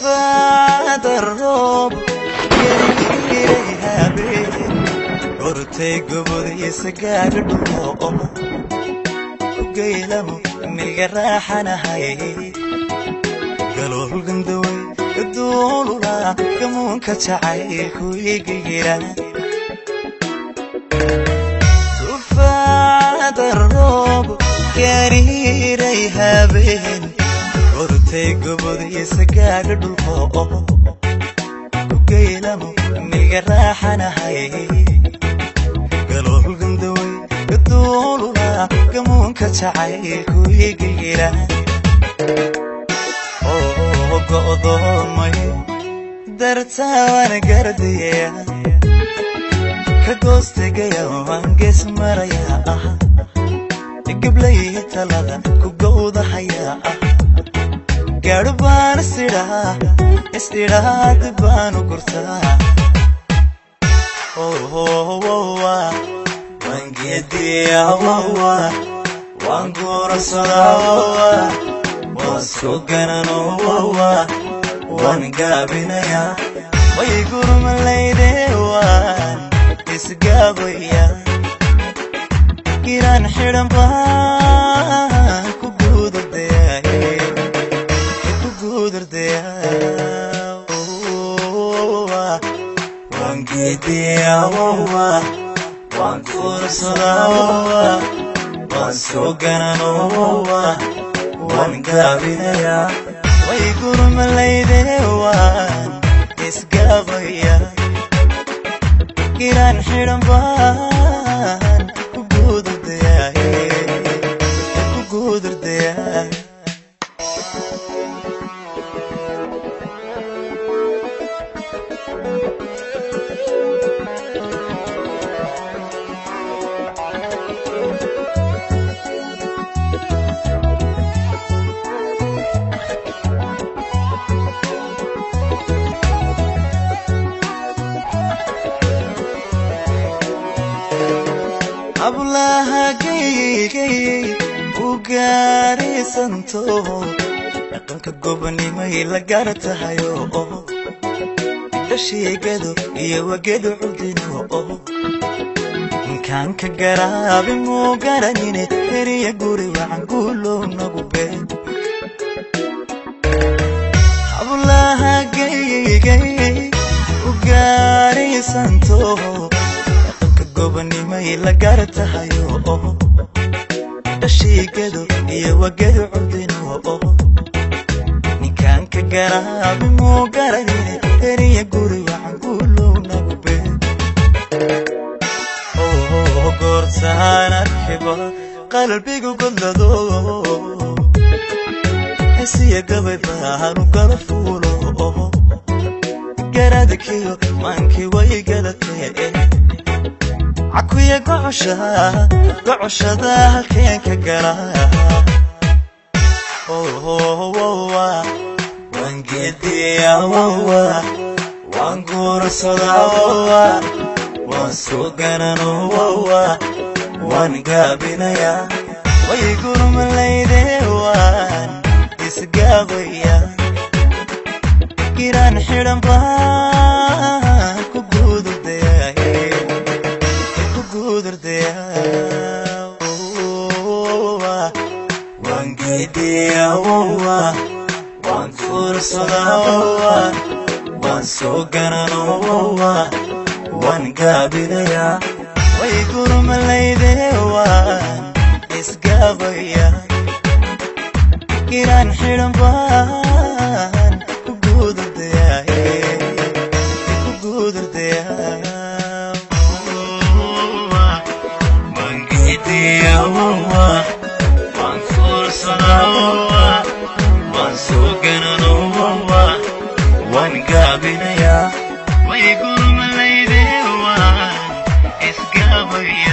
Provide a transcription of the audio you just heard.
Tufaada roob gariiray habeen gortay gobodiisa gaadha dhulmo ugeylamo milga raaxanahay galool gandaway gaduulula gamuunka jacaylku igigira. Tufaada roob gariiray habeen gortay gobodiisa gaadha dhulmo ugeylamo milga raaxanahay galool gandaway gaduulula gamuunka jacaylku igigira. Oo go'doomay dartaan gardiyaya ka goostegaya waan gees maraya ah gablay talada ku gowdahaya ah gaadho baan isidhaa isidhaa dib baan u gurtaa. Waan geediyaa waan guursadaa waan soo ganano waan gaabinayaa way gurmalayde waan isgaabaya giraan xidhan baan ku guudardaya ku guudardaya. Waan geediyaa waan guursadaa waan soo ganano waan gaabinayaa way gurmalayde waan isgaabaya giraan xidhan baan ku guudardaya ku guudardaya. Hablaha gaygay u gaaraysanto dhaqanka gobonimay la gaar tahayo dhashiigado iyo wagadu cudino ninkaan ka garaabi muu garanine heriya guri wacan guulow nagu be. Hablaha gaygay u gaaraysanto dhaqanka gobonimay la gaar tahayo dhashiigado iyo wagadu cudino ninkaan ka garaabi muu garanine heriya guri wacan guulow nagu be. Goortaan arkiba qalbigu godlado hesiya gabay baanu gala fuulo garadkiyo maankii way galatee cakuya gocosha gocoshada halkeen ka gala. Waan geediyaa waan guursadaa waan soo ganano waan gaabinayaa way gurmalayde waan isgaabaya giraan xidhan baan ku guudardaya ku guudardaya. Waan geediyaa waan guursadaa waan soo ganano waan gaabinayaa way gurmalayde waan isgaabaya giraan xidhan baan ku guudardaya ku guudardaya. Waan geediyaa waan guursadaa waan soo ganano waan gaabinayaa way gurmalayde waan isgaabaya.